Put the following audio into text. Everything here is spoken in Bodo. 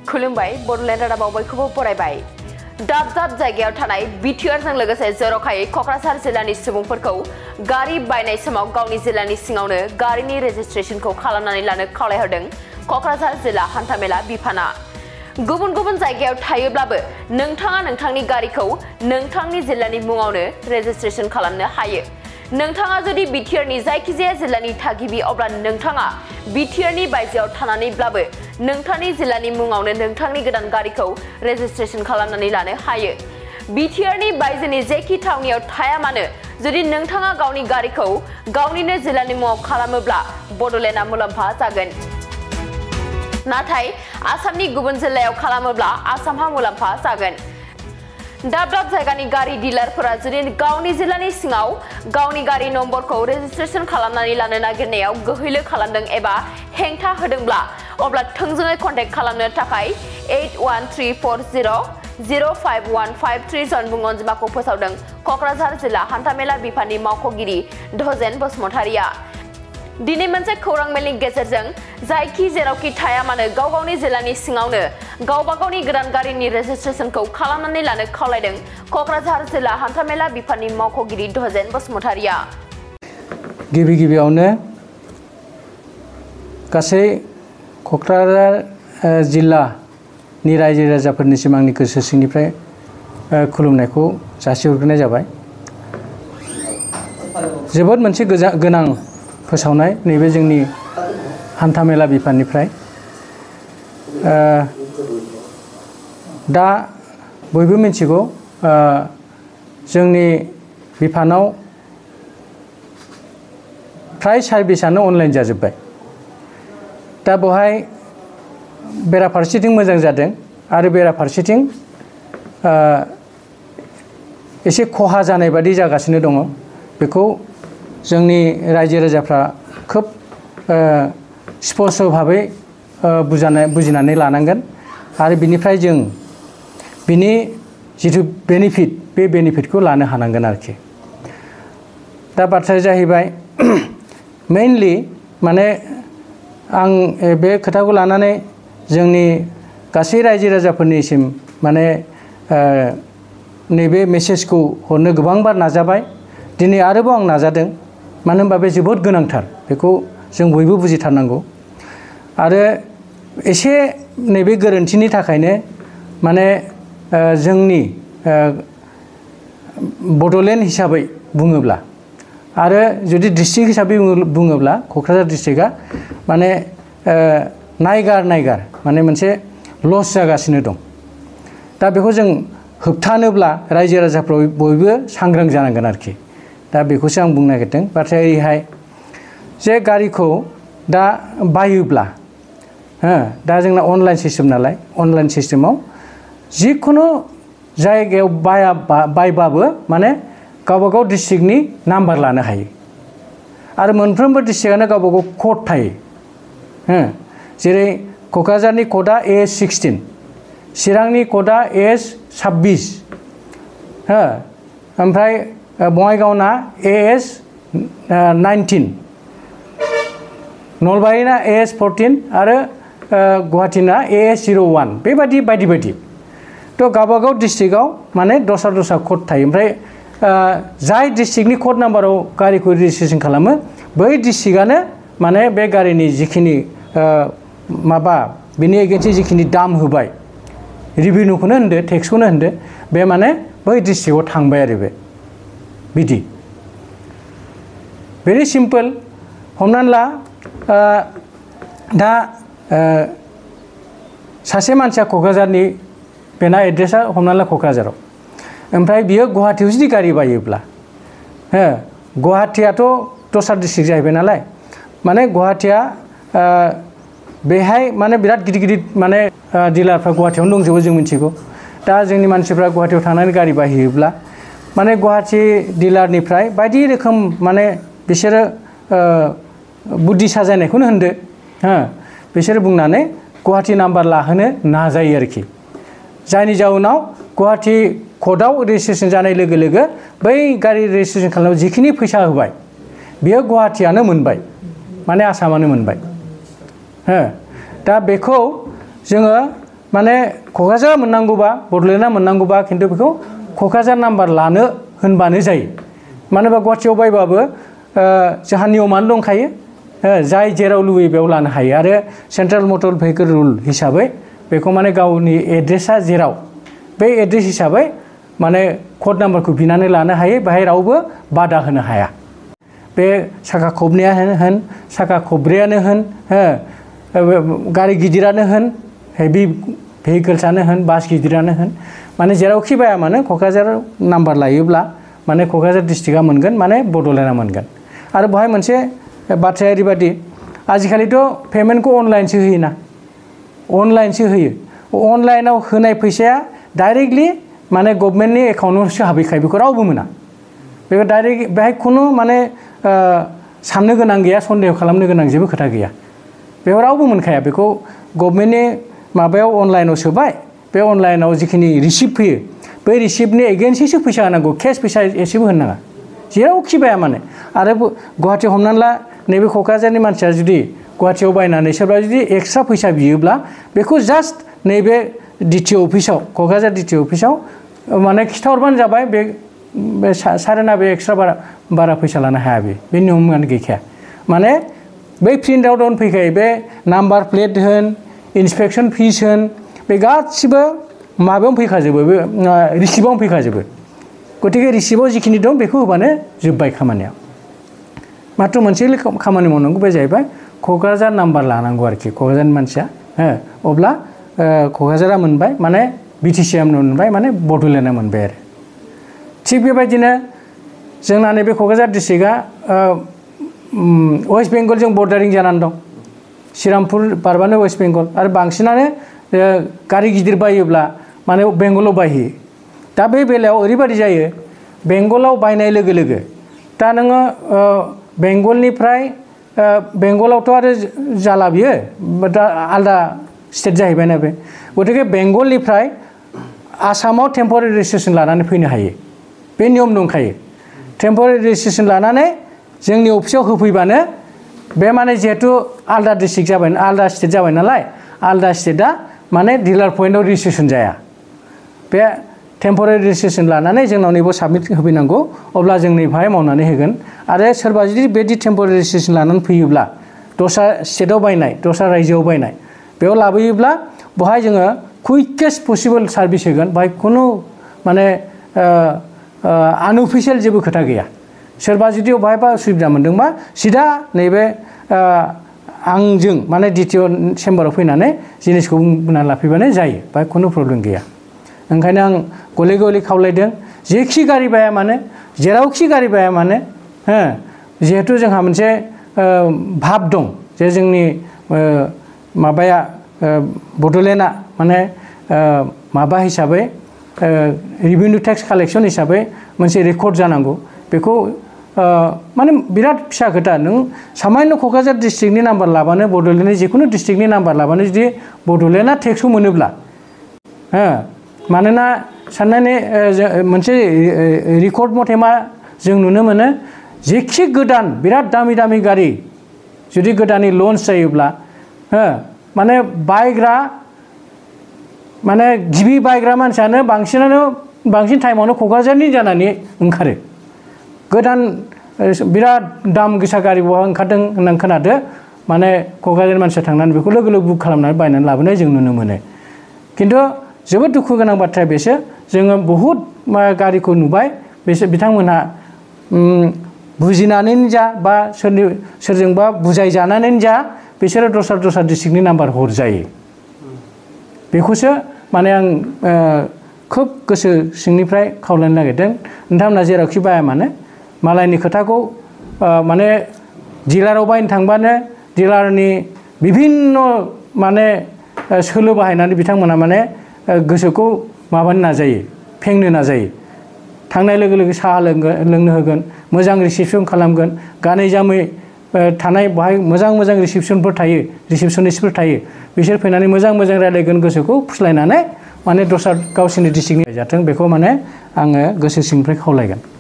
खुलुमबाय बडलेण्ड रादाबाव बयखौबो फरायबाय दाब दाब जायगायाव थानाय बिटिआरजों लोगोसे जर'खायै क'क्राझार जिल्लानि सुबुंफोरखौ गारि बायनाय समाव गावनि जिल्लानि सिङावनो गारिनि रेजिस्ट्रेशनखौ खालामनानै लानो खावलायहरदों क'क्राझार जिल्ला हान्थामेला बिफाना गुबुन गुबुन जायगायाव थायोब्लाबो नोंथाङा नोंथांनि गारिखौ नोंथांनि जिल्लानि मुङावनो रेजिस्ट्रेशन खालामनो हायो नोंथाङा जुदि बिटिआरनि जायखिजाया जिल्लानि थागिबि अब्ला नोंथाङा बिटिआरनि बायजोआव थानानैब्लाबो नोंथांनि जिल्लानि मुङावनो नोंथांनि गोदान गारिखौ रेजिस्ट्रेशन खालामनानै लानो हायो बिटिआरनि बायजोनि जेखि थावनियाव थाया मानो जुदि नोंथाङा गावनि गारिखौ गावनिनो जिल्लानि मुङाव खालामोब्ला बडलेण्डआ मुलाम्फा जागोन नाथाय आसामनि गुबुन जिल्लायाव खालामोब्ला आसामहा मुलाम्फा जागोन दाब दाब जायगानि गारि डिलारफोरा जुदि गावनि जिल्लानि सिङाव गावनि गारि नम्बरखौ रेजिस्ट्रेशन खालामनानै लानो नागिरनायाव गोहैलो खालामदों एबा हेंथा होदोंब्ला अब्ला थोंजोङै कन्टेक्ट खालामनो थाखाय 8134405153 जानबुं अनजिमाखौ फोसावदों क'क्राझार जिल्ला हान्थामेला बिफाननि मावख'गिरि धजेन बसुमतारिया दिनै मोनसे खौरां मेलनि गेजेरजों जायखि जेरावखि थाया मानो गाव गावनि जिल्लानि सिङावनो गावबा गावनि गोदान गारिनि रेजिस्ट्रेशनखौ खालामनानै लानो खावलायदों क'क्राझार जिल्ला हान्थामेला बिफाननि मावख'गिरि धजेन बसुमतारिया गिबियावनो गासै क'क्राझार जिल्लानि रायजो राजाफोरनिसिम आंनि गोसो सिंनिफ्राय खुलुमनायखौ जासिहरग्रोनाय जाबाय जोबोद मोनसे गोनां फोसावनाय नैबे जोंनि हान्थामेला बिफाननिफ्राय दा बयबो मिथिगौ जोंनि बिफानाव फ्राय सार्भिसआनो अनलाइन जाजोब्बाय दा बेवहाय बेराफारसेथिं मोजां जादों आरो बेराफारसेथिं एसे खहा जानाय बादि जागासिनो दङ बेखौ जोंनि रायजो राजाफ्रा खोब स्पष्ट भाबै बुजिनानै लानांगोन आरो बिनिफ्राय जों बिनि जिथु बेनिफिट बे बेनिफिटखौ लानो हानांगोन आरोखि दा बाथ्राया जाहैबाय मेइनलि माने आं बे खोथाखौ लानानै जोंनि गासै रायजो राजाफोरनिसिम माने नैबे मेसेजखौ हरनो गोबांबार नाजाबाय दिनै आरोबाव आं नाजादों मानो होनबा बे जोबोद गोनांथार बेखौ जों बयबो बुजिथारनांगौ आरो एसे नैबे गोरोन्थिनि थाखायनो माने जोंनि बडलेण्ड हिसाबै बुङोब्ला आरो जुदि डिस्ट्रिक्ट हिसाबै बुङोब्ला क'क्राझार डिस्ट्रिक्टआ माने नायगार माने मोनसे लस जागासिनो दं दा बेखौ जों होबथानोब्ला रायजो राजाफ्रा बयबो सांग्रां जानांगोन आरोखि दा बेखौसो आं बुंनो नागिरदों बाथ्राया ओरैहाय जे गारिखौ दा बायोब्ला दा जोंना अनलाइन सिस्टेम नालाय अनलाइन सिस्टेमाव जिखुनु जायगायाव बायबाबो माने गावबा गाव डिस्ट्रिक्टनि नाम्बार लानो हायो आरो मोनफ्रोमबो डिस्ट्रिक्टआनो गावबा गाव कड थायो जेरै क'क्राझारनि क'डआ AS16 चिरांनि क'डआ AS26 ओमफ्राय बङाइगावना AS19 नलबारिना AS14 आरो गुवाहाटीना AS01 बेबायदि बायदि थ' गावबागाव डिस्ट्रिक्टआव माने दस्रा कड थायो ओमफ्राय जाय डिस्ट्रिक्टनि कड नाम्बाराव गारिखौ रेजिस्ट्रेशन खालामो बै डिस्ट्रिक्टआनो माने बे गारिनि जिखिनि बिनि एगेन्स्टै जिखिनि दाम होबाय रिभिनिउखौनो होनदो टेक्सखौनो होनदो बे माने बै डिस्ट्रिक्टआव थांबाय आरो बे बिदि भेरि सिम्पोल हमनानै ला दा सासे मानसिया क'क्राझारनि बेना एड्रेसा हमनानै ला क'क्राझाराव ओमफ्राय बियो गुवाहाटीयाव जुदि गारि बायोब्ला गुवाहाटीयाथ' दस्रा डिस्ट्रिक्ट जाहैबाय नालाय माने गुवाहाटीया बेहाय माने बिराद गिदिर माने डिलारफ्रा गुवाहाटीयावनो दंजोबो जों मिथिगौ दा जोंनि मानसिफ्रा गुवाहाटीयाव थांनानै गारि बायहैयोब्ला माने गुवाहाटी डिलारनिफ्राय बायदि रोखोम माने बिसोरो बुद्धि साजायनायखौनो होनदो बिसोरो बुंनानै गुवाहाटी नाम्बार लाहोनो नाजायो आरोखि जायनि जाउनाव गुवाहाटी क'डआव रेजिस्ट्रेशन जानाय लोगो लोगो बै गारि रेजिस्ट्रेशन खालामनायाव जिखिनि फैसा होबाय बियो गुवाहाटीयानो मोनबाय माने आसामानो मोनबाय दा बेखौ जोङो माने क'क्राझार मोननांगौबा बड'लेण्डआ मोननांगौबा खिन्थु बेखौ क'क्राझार नाम्बार लानो होनबानो जायो मानो होनबा गुवाहाटियाव बायबाबो जोंहा नियमानो दंखायो जाय जेराव लुबैयो बेयाव लानो हायो आरो सेन्ट्रेल मटर भेहिकल रुल हिसाबै बेखौ माने गावनि एड्रेसा जेराव बे एड्रेस हिसाबै माने कड नाम्बारखौ बिनानै लानो हायो बाहाय रावबो बादा होनो हाया बे साखा खबनैयानो होन साखा खब्रैयानो होन गारि गिदिरानो होन हेभि भेहिकल्सआनो होन बास गिदिरानो होन माने जेरावखि बाया मानो क'क्राझार नाम्बार लायोब्ला माने क'क्राझार डिस्ट्रिक्टआ मोनगोन माने बड'लेण्डआ मोनगोन आरो बेवहाय मोनसे बाथ्राया ओरैबायदि आजिखालिथ' पेमेन्टखौ अनलाइनसो होयोना अनलाइनसो होयो अनलाइनाव होनाय फैसाया डाइरेक्टलि माने गभर्नमेन्टनि एकाउन्टआवसो हाबहैखायो बेखौ रावबो मोना बेखौ डाइरेक्ट बेहाय खुनु माने साननो गोनां गैया सन्देह खालामनो गोनां जेबो खोथा गैया बेयाव रावबो मोनखाया बेखौ गभर्नमेन्टनि माबायाव अनलाइनाव सोबाय बे अनलाइनाव जिखिनि रिसिप्ट फैयो बे रिसिप्टनि एगेन्स्टैसो फैसा होनांगौ केस फैसा एसेबो होनो नाङा जेरावखि बाया माने आरो गुवाहाटियाव हमनानै ला नैबे क'क्राझारनि मानसिया जुदि गुवाहाटियाव बायनानै सोरबा जुदि एक्सट्रा फैसा बियोब्ला बेखौ जास्ट नैबे डिटिअ अफिसाव क'क्राझार डिटिअ अफिसाव माने खिथाहरबानो जाबाय बे सारेना बे एक्सट्रा बारा फैसा लानो हाया बे नियमानो गैखाया माने बै प्रिन्ट आउटआवनो फैखायो बे नाम्बार प्लेट होन इन्सपेक्सन फिस होन बे गासिबो माबायावनो फैखाजोबो बे रिसिप्टआवनो फैखाजोबो गतिके रिसिप्टआव जिखिनि दं बेखौ होबानो जोब्बाय खामानिया मात्र मोनसे खामानि मावनांगौ बे जाहैबाय क'क्राझार नाम्बार लानांगौ आरोखि क'क्राझारनि मानसिया अब्ला क'क्राझारा मोनबाय माने बिटिसिआ मोनबाय माने बड'लेण्डआ मोनबाय आरो थिग बेबायदिनो जोंना नैबे क'क्राझार डिस्ट्रिक्टआ वेस्ट बेंगलजों बर्डारिं जानानै दं श्रीरामपुर बारबानो वेस्ट बेंगल आरो बांसिनानो गारि गिदिर बायोब्ला माने बेंगलाव बायहैयो दा बे बेलायाव ओरैबायदि जायो बेंगलाव बायनाय लोगो लोगो दा नोङो बेंगलनिफ्राय बेंगलावथ' आरो जाला बियो दा आलदा स्टेट जाहैबायना बे गतिके बेंगलनिफ्राय आसामाव टेम्परारि रेजिस्ट्रेसन लानानै फैनो हायो बे नियम दंखायो टेम्परारि रेजिस्ट्रेसन लानानै जोंनि अफिसाव होफैबानो बे माने जिहेतु आलदा डिस्ट्रिक्ट जाबाय आलदा स्टेट जाबाय नालाय आलदा स्टेटआ माने डिलार पइन्टआव रेजिस्ट्रेसन जाया बे टेम्परारि रेजिस्ट्रेसन लानानै जोंनाव नैबो साबमिट होफैनांगौ अब्ला जों नैबेहाय मावनानै होगोन आरो सोरबा जुदि बेदि टेम्परारि रेजिस्ट्रेसन लानानै फैयोब्ला दस्रा स्टेटआव बायनाय दस्रा रायजोआव बायनाय बेयाव लाबोयोब्ला बहाय जोङो कुइकेस्ट पसिबल सार्भिस होगोन बाहाय खुनु माने आनअफिसियेल जेबो खोथा गैया सोरबा जुदि बहायबा उसुबिदा मोनदोंबा सिदा नैबे आंजों माने डिटिअ चेम्बाराव फैनानै जिनिसखौ बुंनानै लाफैबानो जायो बाहाय खुनु प्रब्लेम गैया ओंखायनो आं गले गले खावलायदों जेखि गारि बाया मानो जेरावखि गारि बाया मानो जिहेतु जोंहा मोनसे भाब दं जे जोंनि माबाया बड'लेण्डआ माने माबा हिसाबै रेभिनिउ टेक्स कालेक्सन हिसाबै मोनसे रेकर्ड जानांगौ बेखौ माने बिराद फिसा खोथा नों सामान्य क'क्राझार डिस्ट्रिक्टनि नाम्बार लाबानो बड'लेण्डनि जिखुनु डिस्ट्रिक्टनि नाम्बार लाबानो जुदि बड'लेण्डआ टेक्सखौ मोनोब्ला मानोना साननानै मोनसे रेकर्ड मथे मा जों नुनो मोनो जेखि गोदान बिराद दामि दामि गारि जुदि गोदानै लन्च जायोब्ला माने बायग्रा माने गिबि बायग्रा मानसियानो बांसिन टाइमावनो क'क्राझारनि जानानै ओंखारो गोदान बिराद दाम गोसा गारि बहा ओंखारदों होननानै खोनादो माने क'क्राझारनि मानसिया थांनानै बेखौ लोगो लोगो बुक खालामनानै बायनानै लाबोनाय जों नुनो मोनो खिन्थु जोबोद दुखु गोनां बाथ्राया बेसो जोङो बहुद गारिखौ नुबाय बेसोर बिथांमोनहा बुजिनानैनो जा बा सोरजोंबा बुजायजानानैनो जा बिसोरो दस्रा डिस्ट्रिक्टनि नाम्बार हरजायो बेखौसो माने आं खोब गोसो सिंनिफ्राय खावलायनो नागिरदों नोंथांमोना जेरावखि बाया मानो मालायनि खोथाखौ माने डिलाराव बायनो थांबानो डिलारनि बिभिन्न माने सोलो बाहायनानै बिथांमोना माने गोसोखौ माबानो नाजायो फेंनो नाजायो थांनाय लोगो लोगो साहा लोंनो होगोन मोजां रिसिपसन खालामगोन गानै जोमै थानाय बाहाय मोजां रिसिपसनफोर थायो रिसिपसनिस्टफोर थायो बिसोर फैनानै मोजां रायलायगोन गोसोखौ फुस्लायनानै माने दस्रा गावसोरनि डिस्ट्रिक्टनि जाथों बेखौ माने आङो गोसो सिंनिफ्राय खावलायगोन